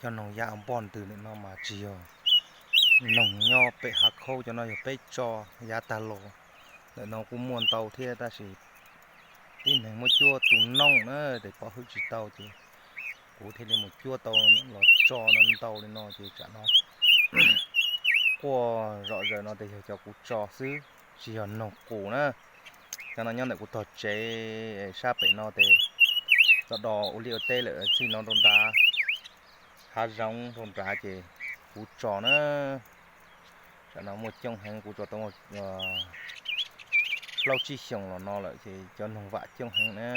Cov noog ya npog ntws ntawm no mas tsis yog noog nyob pem hav khaub, cov no yog peb tso yav tag los. Ntawm no kuj muaj ntau thiab tab sis tib neeg muab cuab tu nooj na ces pov hwm tsis tau ces kuv thiaj li mus cuab tau los tso no ntau li no ces tsam no quaj zom zaws no ces yog cov kuv tso xwb, tsis yog noog qus na. Cov no nyob ntawm kuv tog tsev sab pem no ces txog do ua liaj ua teb lawm, txij no rau nrad, hav zoov rau nrad ces kuv tso na. Tsam no muaj coob heev, kuv tso tau plaub tsib xyoos los no lawm ces cov noog vam coob heev na.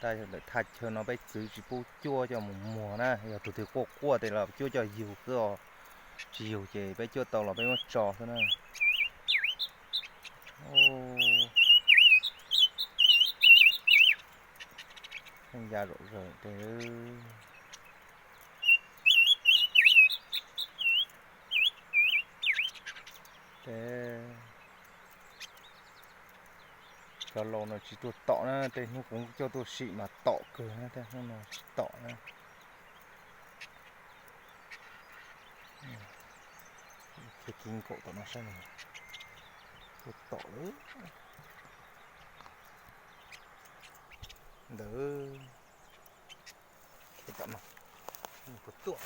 Tab sis lawm thaj chaw no peb txwv tsis pub cuab coj mus muag na, yog tus twg quaj quaj tes los cuab coj yug xwb os. Tsis yug ces peb cuab tau los peb muab tso xwb na. Pheej ya zom zaws tej, tej cov laus no tsis tuaj tom na, tej hnub kuv coj tuaj sim mas tom kawg na, tej hnub no tsis tom na. Khiav kiv nkaum tom no saib no, tuaj tom lawm. Ntawd, tom no, puas tuaj?